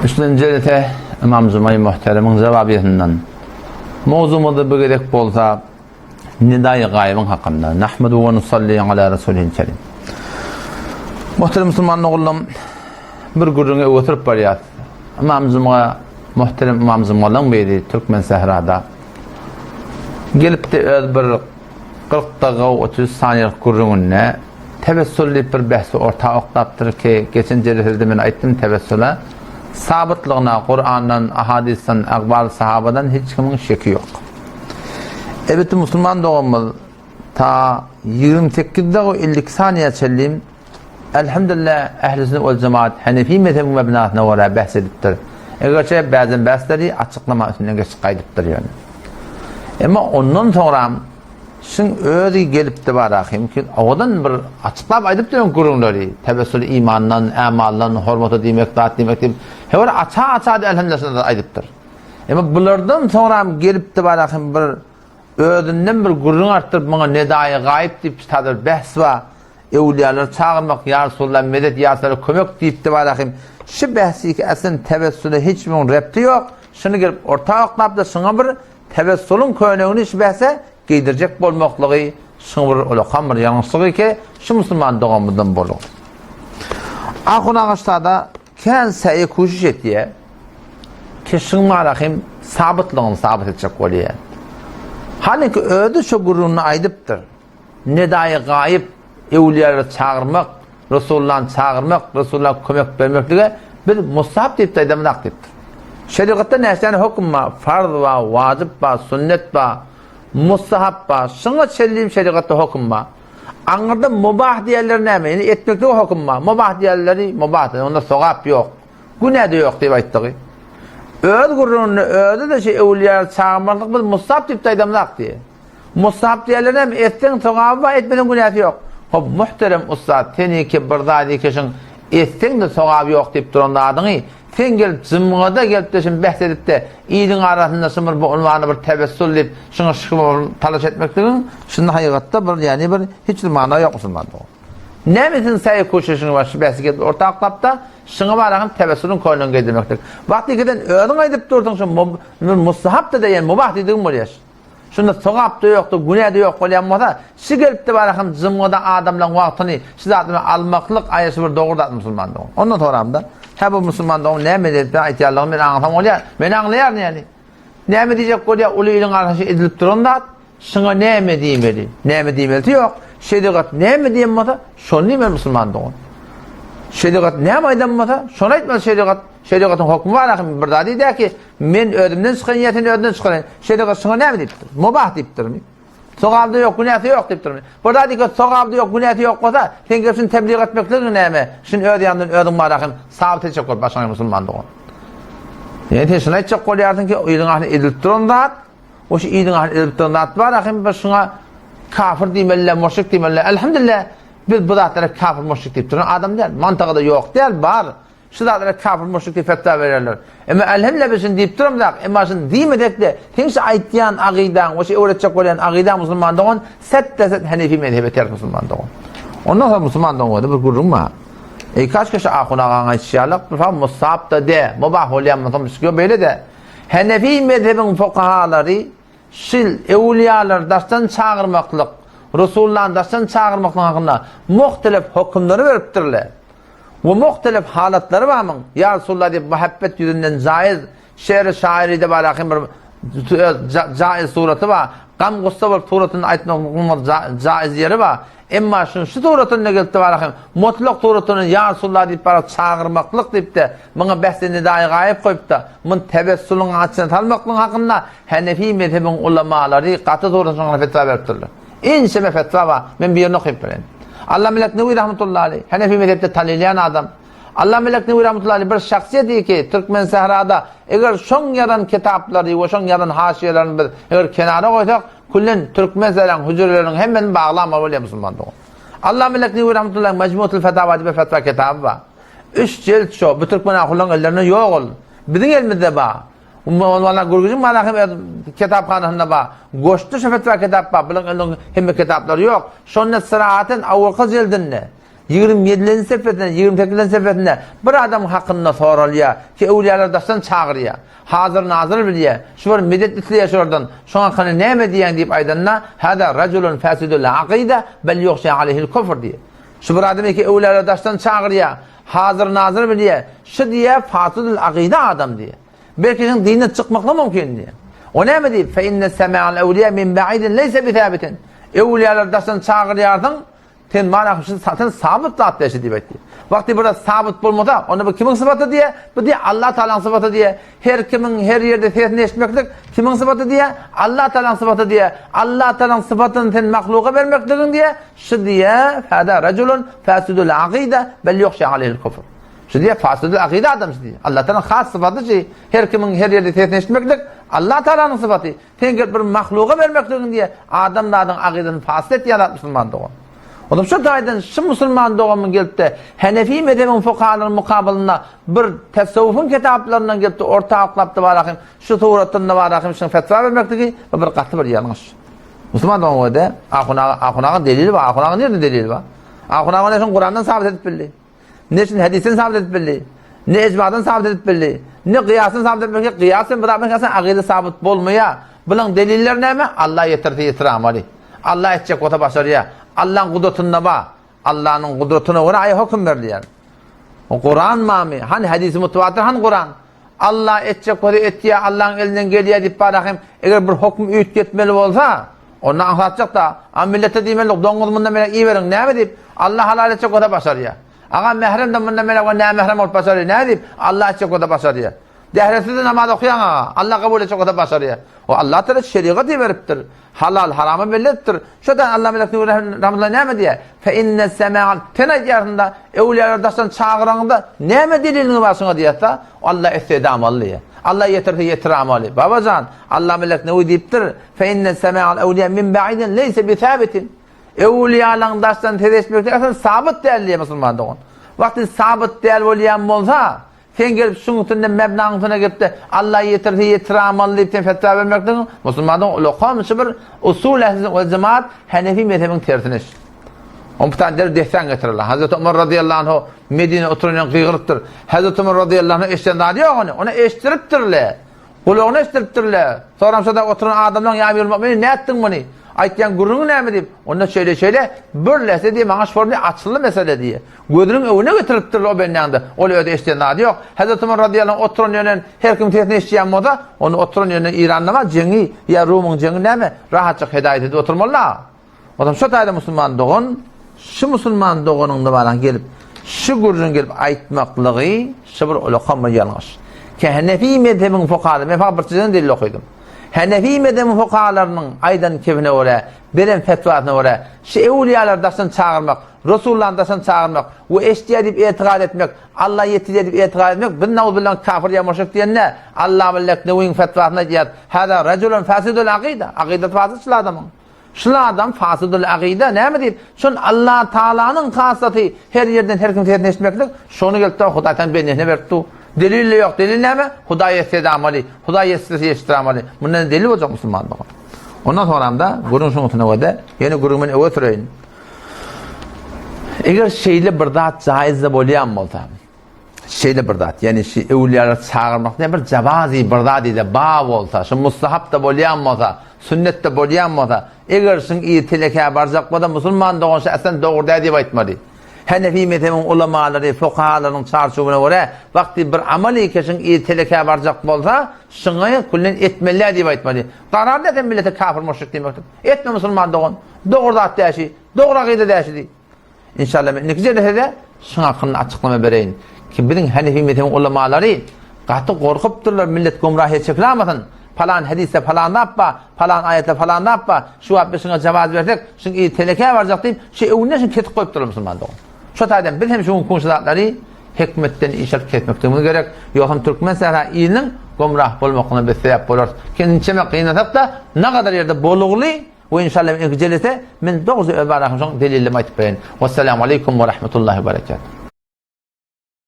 Üçünji jelese Ymam Jumaý Muhteremiň jawabyýetinden. Mowzumyzda bu gezek bolsa Nidaýy gaýybyň hakynda. Nahmedu we nusalli ala Rasulihil kerim. Muhterem musulman ogullarym, bir gürrüňi öwütip barýas. Ymam Juma, muhterem Ymam Jumalaň biri Türkmen sährada gelipdi öz bir 40 dagyga 33 saniýelik gürrüňinde tewessül diýip bir bähsi orta oklapdyr ki, geçen jelesede men aýtdym tewessüle sabytlygyna Kurandan, ahadysdan, akbal sahabadan hiç kimiň şeki ýok. Elbetde musulman doganymyz ta 28 dagy 52 saniýe çenli Elhamdülillah ehli sünnet wal jemaat Hanefi mezhebiň mebnasyna görä bähs edipdir. Egerçe bäzen bähsleri açyklama üstünden geçip gaýdypdyr ýöne. Emma ondan soňram şuň özi gelipdi barahym ki owadan bir açyklap aýdypdyr ýöne gürrüňleri. Tewessül imandan, ämaldan, hormata diýmek, zat diýmek diýip, her aça-aça elhamdülillah şundan aýdypdyr. Emma bulardan soňram gelipdi barahym bir özünden bir gürrüň artdyryp muňa nedaýy gaýyp diýip ştadyr bähs bar. Öwlüýalary çagyrmak, ýa Resulallah medet, ýa Resulallah kömek diýipdi barahym. Şu bähsi ki aslyn tewessüle hiç muň repti ýok. Şuny gelip orta oklapdy, şuňa bir tewessulyň könegini şu bähse geýdirjek bolmaklygy şuň bir ulakan bir ýalňyşlygy ki şu musulman doganymyzdan boluň. Ahun agaçda kän säýe kuşiş etýär. Ki şuň barahym sabytlygyny sabyt etjek bolýar. Halyky özi şu gürrüňini aýdypdyr. Nedaýy gaýyp, öwlüýalary çagyrmak, Resulullany çagyrmak, Resulullaha kömek bermeklige biz mustahap diýip aýdamyzak diýipdir. Şerigatda näçe däne höküm bar? Farz bar, wajyp bar, sünnet bar, mustahap bar. Şuňa çenli şerigatda höküm bar. Aňyrda mubah diýenleri näme? Ýani etmeklige höküm bar. Mubah diýenleri mubah, onda sogap ýok. Günä-de ýok diýip aýtdygy. Öz gürrüňinde özi-de şu öwlüýalary çagyrmaklyk biz mustahap diýip aýdamyzak diýýär. Mustahap diýerler hem etseň sogaby bar, etmeseň günäsi ýok. Hop, muhterem ussat, seniki bir zady keşiň etseň-de sogaby ýok diýip duran zadyňy, sen gelip jymgada gelip-de şuny bäs edip-de, iliň arasynda şuny bir bu unwany bir tewessul diýip, şuňa şükür talaş etmekligiň şunda hakykatda bir ýagny bir hiç bir mana ýok musulman dogan. Näme sen säý kuşuşyň bar şu bäsi gelip orta aklapda, şuňa baragyň tewessulyň köýnegini geýdirmeklik. Wagty ikiden özüň aýdyp dursuň şu mustahap-da diýen mubah diýdigiň bolýar. Şunda sogap-da ýokdy, günä-de ýok bolýan bolsa, şi gelipdi baraham jymgyda adamlaň wagtyny şu zatdan almaklyk aýa şu bir dogry zat musulman dogan. Ondan soramda, hä bu musulman dogan näme diýip aýtýanlygyny men aňlasam bolýar. Men aňlaýaryn ýagny. Näme diýjek bolýar, uly iliň arasynda şu edilip duran zat, şuňa näme diýmeli? Näme diýmelisi ýok. Şerigat näme diýen bolsa, şony diýmeli musulman dogan. Şerigat näme aýdan bolsa, şony aýtmaly şerigat. Şerigatyň hokmy bar ahym bir zat diýdi ki, Men özümden çykan ýa sen özünden çykan. Şerigat şuňa näme diýipdir? Mubah diýipdirmi? Sogaby ýok, günäsi ýok diýipdirmi? Bir zat diýip, sogaby ýok, günäsi ýok bolsa, sen gelip şuny tebliğ etmekligiň näme? Şuny öz ýanyndan özüň bar ahym sabyt etjek bolup başlaň musulman dogan. Ýa sen şuny aýtjak bolýarsyň ki, iliň ahli edilip duran zat, o şu iliň ahli edilip duran zat bar ahym bir şuňa kafir diýmeli, müşrik diýmeli. Elhamdülillah biz bu zatlara kafir müşrik diýip duran adam däl. Mantygy-da ýok däl, bar. Şu zatlara kafir müşrik diýip fetwa bererler. Emma elhamdülillah biz şuny diýip duramzak, emma şuny diýmesek-de, seň şu aýtýan agydaň we şu öwretjek bolýan agydaň musulman dogan set-de-set Hanefi mezhebe ters musulman dogan. Ondan soň musulman dogan bir gürrüň bar. Eý kaşka şu ahun agaň aýtşy ýaly, bir musab-da de, mubah bolýan bolsa müşrik beýle-de. Hanefi mezhebiň fukahalary Şil, öwlüýalary daşdan çagyrmaklyk, Resullany daşdan çagyrmaklyk hakynda muhtelef hökümleri beripdirler. We muhtelef halatlary bar muň. Ýa Resulallah diýip muhabbet ýüzünden jaýyz, şe'ri şairide bar ahim bir jaýyz suraty bar. Gam-gussa bolup suratyny aýtmaklygyň jaýyz ýeri bar. Emma şuň şu suratynda gelipdi bar ahim, mutlak suratyny Ýa Resulallah diýip bara çagyrmaklyk diýip-de, muňa bähdi nidaýy gaýyp goýup-da, muny tewessulyň açyna salmaklygyň hakynda Hanefi mezhebiň ulamalary gaty suratyn şoňa fetwa beripdirler. Ençeme fetwa bar, men birini okyp bereýin. Alla Melek Newi rahmetullahi aleý, Hanefi mezhepde tanylýan adam. Alla Melek Newi rahmetullahi aleý bir şahsyýet ki, Türkmen sährada eger şoň ýazan kitaplary we şoň ýazan haşiýelerini biz eger kenara goýsak, küllen Türkmen sähraň hüjreleriniň hemmesini baglamaly bolýar musulman dogan. Alla Melek Newi rahmetullahi Mejmuatul Fetawa diýip bir fetwa kitaby bar. Üç jilt şo, bu türkmen ahullaryň ellerinde ýok ol. Biziň elimizde bar. Walla Gürgüjiň mana hem öz kitaphanasynda bar. Goşdy şu fetwa kitap bar. Bilen elinde hemme kitaplary ýok. Şonda syrahaten awalky jildinde. 27-nji sefesinde, 28-nji sefesinde bir adam hakynda soralýar ki, öwlüýalar daşdan çagyrýar. Hazyr-nazyr bilýär. Şu bir medet isleýär şolardan. Şoň hakynda näme diýýäň diýip aýdanda, Hada rajulun fasidul akyda, bel yuhşa aleyhil kufr diýýär. Şu bir adam eki öwlüýalar daşdan çagyrýar. Hazyr-nazyr bilýär. Şu diýýär fasidul akyda adam diýýär. Belki şuň dinden çykmaklygy mümkin diýýär. O näme diýip? Fe inne sema'al ewliýa min ba'idin leýse bisabitin. Öwlüýalar daşdan çagyrýarsyň, Sen mana şu satyn sabyt zat berşi diýip aýtdy. Wagty bir zat sabyt bolmasa, onda bu kimiň sypaty diýe? Bu diýe Allah Taalanyň sypaty diýe. Her kimiň her ýerde sesini eşitmeklik kimiň sypaty diýe? Allah Taalanyň sypaty diýe. Allah Taalanyň sypatyny sen mahluga bermekligiň diýe. Şu diýe, hada rajulun fasidul akyda bel yuhşa aleyhil kufr. Şu diýe fasidul akyda adam şu diýe. Allah Taalanyň has sypaty şu. Her kimiň her ýerde sesini eşitmeklik Allah Taalanyň sypaty. Sen gelip bir mahluga bermekligiň diýe adamzadyň agyzyny fasyt etýän zat musulman dogan. Olam şu taýdan şu musulman doganmyň gelip-de Hanefi mezhebiň fukahalaryň mukabylynda bir tasawwufyň kitaplaryndan gelip-de orta oklap-da barahym şu suratynda barahym şuň fetwa bermekligi bu bir gaty bir ýalňyş. Musulman dogan goýda ahun aga ahun aga delili bar. Ahun aga nirde delili bar? Ahun aga ne şuň Kurandan sabit edip bildi. Ne şuny hadisden sabit edip bildi. Ne icmadan sabit edip bildi. Ne gyýasdan sabit etmek gyýas bilen bir zatdan gelse agyzy sabit bolmaýar. Bulan deliller näme? Allah ýetirse ýetir amaly. Allah etjek bolsa başarýar. Allah'ın gudratynda bar. Allah'ın gudratyna görä aý höküm berilýär. O Kuran mamy? Han hadisi mutawatir, han Kuran. Allah etjek bolsa etýär, Allah'ın elinden gelýär diýip barahym, eger bir höküm üýtgetmeli bolsa, onda aňsatjak-da. A millete diýmeli, doňuz mundan beýläk iýiberiň, näme diýip, Allah halal etjek bolsa başarýar. Aga mährem de mundan beýläk we nämährem bolup başarýar, näme diýip, Allah etjek bolsa başarýar. Dähresiz namaz okaýaň aga, Allah kabul etjek bolsa başarýar. O Allah Teala şerigat iberipdir. Halal, haramy belli edipdir. Şo-da Allah Melek Nuri Rahmetullah näme diýýär? Fe inne sema'al Sen aýdýarsyň-da, öwlüýalar daşdan çagyraňda näme deliliňiz bar şuňa diýýär-de, Allah etse edamaly diýýär. Allah ýetirse ýetiramaly. Babajan, Allah Melek Nuri diýipdir, Fe inne sema'al öwlüýa min ba'idin leýse bi sabitin. Öwlüýalaryň daşdan ses eşitmekde asl sabyt däl diýýär musulman dogan. Wagty sabyt däl bolýan bolsa, Sen gelip şuň üstünde mebnaň üstüne gelip-de Allah ýetirse ýetiramaly diýip sen fetwa bermekligiň musulmanyň ulakam şu bir usul ähli we jemaat Hanefi mezhebiň tersine iş. On bir tane der dessan getirirler. Hazreti Ömer radıyallahu anhu Medine oturan ýerinde gygyrypdyr. Hazreti Ömer radıyallahu anhu eşiden zady ýok ony. Ony eşdiripdirler. Gulagyna eşdiripdirler. Soram şoda oturan adamlaryň ýa Emirul Mu'minin nätdiň muny? Aýtýan gürrüňiň näme diýip, onda şeýle-şeýle bir lehze diýip maňa şu formy açyldy mesele diýip. Gözüniň öňüne getiripdirler o bendäňde. Ol özi eşiden zady ýok. Hezreti Ömer radyýallahu anh oturan ýerinden her kim sesini eşidýän bolsa, onda oturan ýerinden Eýranda bar jeňi ýa Rumyň jeňi näme rahatjyk hedaýat edip oturmaly-da. Onsoň şo taýda musulman dogan, şu musulman doganyň nybaraň gelip, şu gürrüňi gelip aýtmaklygy şu bir ulakam bir ýalňyş. Ki Hanefi mezhebiň fukahalary, men fakat bir çizgiden delil okydym. Hanefi mezhebiň fukahalarynyň aýdan kebine görä, beren fetwasyna görä, şu öwlüýalary daşdan çagyrmak, Resulullany daşdan çagyrmak we eşidýär diýip etikat etmek, Allah ýetirýär diýip etikat etmek, biz nauzbillah kafir ýa müşrik diýende, Allah billek newiň fetwasyny aýdýar, Hada rajulun fasidul akyda, akydasy fasid şul adamyň. Şul adam fasidul akyda näme diýip, şol Allah Taalanyň hasaty her ýerden her kim sesini eşitmeklik, şony gelip de Hudaý sen bendesine berip dur. Delil ýok. Delil näme? Hudaý etse edamaly. Hudaý etse eşitdiramaly. Mundan delil boljak musulman dogan. Ondan soňram da gürrüň şuň üstüne goýda, ýene gürrüňi men öwe süreýin. Eger şeýle bir zat jaýyz-da bolýan bolsa, şeýle bir zat, ýagny şu öwlüýalary çagyrmak diýen bir jawazi bir zat ide ba bolsa, şu mustahap-da bolýan bolsa, sünnet-de bolýan bolsa, eger şuň yzy telekä barjak bolsa, musulman dogan şu aslan dogry däl diýip aýtmaly. Hanefi mezhebiň ulamalary, fukahalarynyň çarçuwyna görä, wagty bir amal eke şuň yzy telekä barjak bolsa, şuňa küllen etmeli däl diýip aýtmaly. Garar däl sen millete kafir müşrik diýmeklik. Etme musulman dogan. Dogry zat däl şi. Dogry akyda däl şi diý. Inşallah men indiki jelesede şuň hakynda açyklama bereýin. Ki biziň Hanefi mezhebiň ulamalary gaty gorkupdyrlar millet gümrah etjek lamasyn. Palan hadisde palan zat bar, palan aýatda palan zat bar. Şu wagt biz şuňa jawaz bersek, şuň yzy telekä barjak diýip, şu öňünden şuny kesip goýupdyrlar musulman dogan. Şo taýdan biz hem şu gün şu zatlary hikmetden iş alyp kesmekligimiz gerek. Ýogsam türkmen sähra iliniň gümrah bolmaklygyna biz sebäp bolarys. Kendinçeme gynasak-da, nagadar ýerde bolugly we inşallah men ilki jelese men dogry öz barahym şoň delillimi aýtyp bereýin. Wassalamu aleýkum we rahmetullahi we berekatuh.